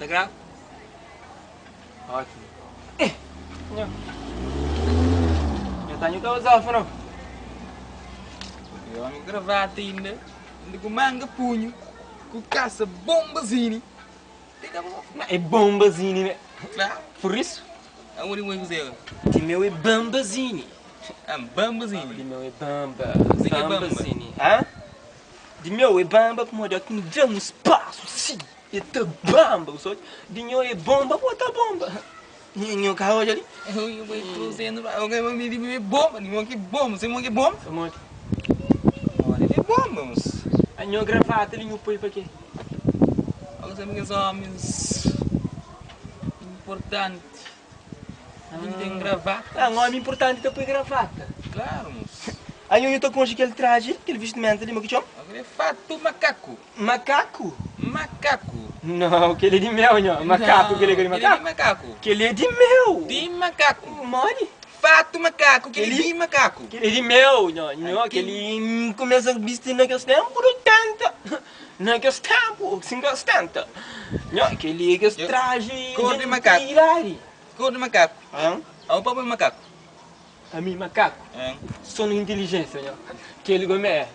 Ta graba? Ótimu. Eh! Nho. Nho ta nho ka bazofa no. E omi ku gravata inda, inda ku manga punhu, ku kasa bonbazini. Tem ka bazofa. Ma é bonbazini me. Klaru. Pur isu. Amodi mo é kuzê? Di meu é banbazini. Ah, banbazini. Di meu é banba. Kuzê ki é banba? Banbazini. Hã? Di meu é banba pamodi óki nu da un spasu si. E ta bamba, bu sabe? Di nho é bomba, bo ta bomba. Nho, nho ka odja li? Nho bai trozendo lá. Alguém vai me dizer bomba, nho que bomba, você que bomba? Pamodi? Olha, ele é bomba, moço. A nho gravata li nho poi pa quê? Olha, sabe que homens importante. Ninguém tem gravata. Ah, um homem importante ta poi gravata. Claro, moço. A nho nho ta konxe kel traje, kel vestimenta li, mo ki txoma? Aquele é fato macaco. Makaku? Macaco. Não, kel é di meu, nho. Makaku, kel é di Aquele é de makaku? macaco. Kel é di meu. De macaco. Modi? Fato macaco, aquele Aquele- de macaco. Kel é di meu, nho. Nho, Ai, kel começa a vestir naqueles tempos de 80. Naqueles tempos, 50, 70. Nho, kel aqueles Eu- traje Cor de macaco. antiguidade. Cor de macaco. Hã? Ah, o papo é macaco. A mim, macaco. É. Só na inteligência, nho. Aquele gomé. é.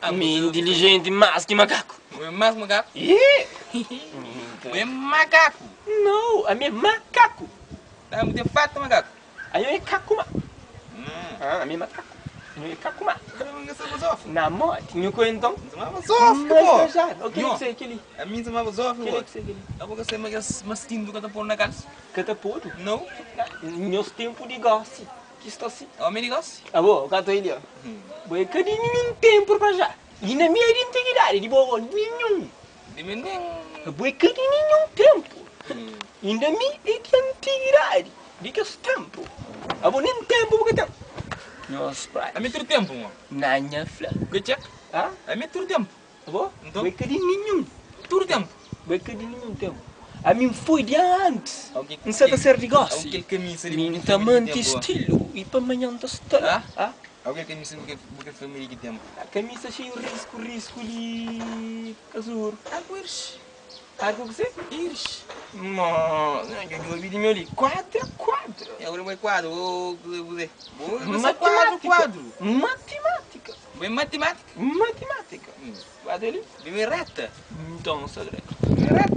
Ah, Mi mas eu- inteligente mais que macaco. É mais macaco? Ih! É macaco. Não, a minha é macaco. Tá, mas é fato macaco. Aí eu é cacuma. Hum. Ah, a minha é macaco. Eu é cacuma. Eu não sou bazofa. Na morte, nho co então. Não sou bazofa, pô. Mas já, o que é Nho. que você aquele? A mim sou bazofa, O que é pô. que você aquele? Eu vou ser mais mastinho do que eu tô na calça. Cataputo. Não. Meus tempos de gosse. Que está assim. Homem de gosto. Ah, bom, o gato aí, ó. Boi, que de nenhum tempo para já. E na minha identidade, de boa, nenhum. De mim nem. Boi, que de nenhum tempo. E na minha identidade, de que esse tempo. Ah, bom, nem tempo porque tem. Nossa, A mim tudo tempo, mano. Na minha flor. Que check? Ah, A mim tudo tempo. tá bom? Então? Boi, que de nenhum. Tudo tempo. Boi, que de nenhum tempo. A mim foi de antes. Alguém- Não sei ser de gosse. Aquele camisa de Mim tamante estilo e para amanhã tá estilo. Ah? Ah? Alguém camisa porque porque família que tempo. A camisa cheia de risco, risco de azul. Algo ires. Algo que você? Ires. Mano, eu vi de meu ali. Quadra, quadra. É agora vai quadro, vou vou vou quadro, quadro. Matemática. Bem matemática. Matemática. Hum. Quadro ali? Bem reta. Então, sagrado. Reta.